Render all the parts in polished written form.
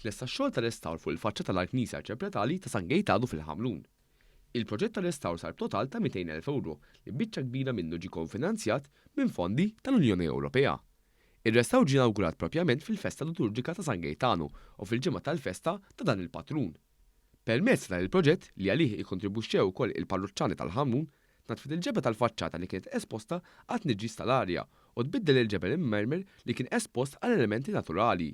tlesta x-xogħol ta' restawr fuq il-faċċata tal-Knisja Arċipretali ta' San Gejtanu fil-Ħamrun. Il-proġett ta' restawr sar b'total ta' 200,000 ewro li biċċa kbira minnu ġie konfinanzjat minn fondi tal-Unjoni Ewropea. Ir-restawr ġie inawgurat propjament fil-festa liturġika ta' San Gejtanu u fil-ġimgħa tal-festa ta' dan il-patrun. Permezz ta' dan il-proġett, li għalih ikkontribwixxew ukoll il-parruċċani tal-Ħamrun, tnaddfet il-ġebla tal-faċċata li kienet esposta għat-tniġġis tal-arja u tbiddel il-ġebel immermer li kien espost għal elementi naturali.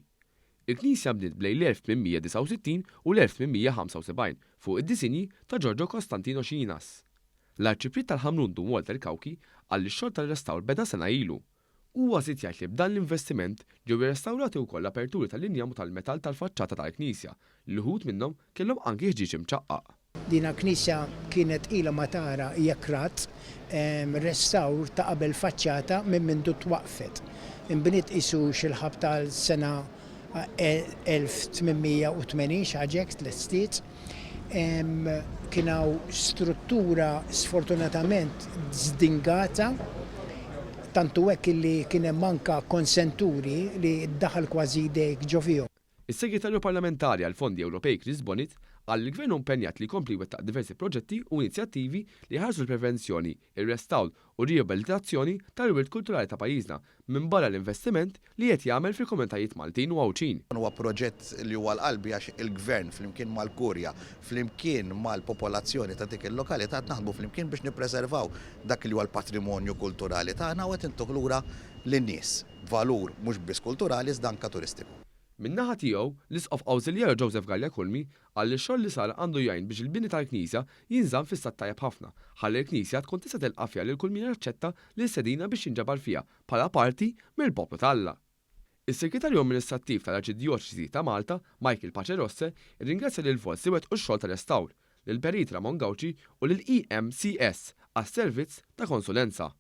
Il-knisja nbniet bejn l-1869 u l-1875 fuq id-disinji ta' Giorgio Costantino Scinas. L-Arċipriet tal-Ħamrun Dun Walter Cauchi qal li x-xogħol tar-restawr beda sena ilu. Huwa żied jgħid li b'dan l-investiment ġew irrestawrati wkoll l-aperturi tal-injam u tal-metall tal-faċċata tal-knisja li wħud minnhom kellhom anki ħġieġ imċaqqaq. Dina l-knisja kienet ilha ma tara jekk rat restawr ta' qabel faċċata minn mindu twaqqfet. Inbniet qisu xi l-ħabta tal-sena 1880 xi ħaġa hekk tlestiet. Kien hawn struttura sfortunatament żdingata, tant hu hekk illi kien hemm anke konsenturi li ddaħħal kważi jdejk ġo fihom. Is-Segretarju Parlamentari għall-Fondi Ewropej Chris Bonnitt qal li l-Gvern hu impenjat li jkompli jwettaq diversi proġetti u inizjattivi li jħarsu l-prevenzjoni, ir-restawr u r-riabilitazzjoni tal-wirt kulturali ta' pajjiżna minbarra l-investiment li qed jagħmel fil-komunitajiet Maltin u Għawdxin. Dan huwa proġett li huwa għal qalbi għax il-Gvern flimkien mal-Kurja, flimkien mal-popolazzjoni ta' dik il-lokalità qed naħdmu flimkien biex nippreservaw dak li huwa l-patrimonju kulturali tagħna u qed intuh lura lin-nies, valur mhux biss kulturali iżda anke turistiku. Min-naħa tiegħu, l-Isqof Awżiljarju Joseph Galea Curmi qal li x-xogħol li sar għandu jgħin biex il-bini tal-knisja jinżamm fi stat tajjeb ħafna ħalli l-knisja tkun tista' tilqa' fiha lil kull min jaċċetta l-istedina biex jinġabar fiha bħala parti mill-poplu t'Alla. Is-Segretarju Amministrattiv tal-Arċidjoċesi ta' Malta, Michael Pace Rosse, irringrazzja lil Volts li wettqu x-xogħol ta' restawr, lill-Perit Ramon Gauci u lill-EMCS għas-servizz ta' konsulenza.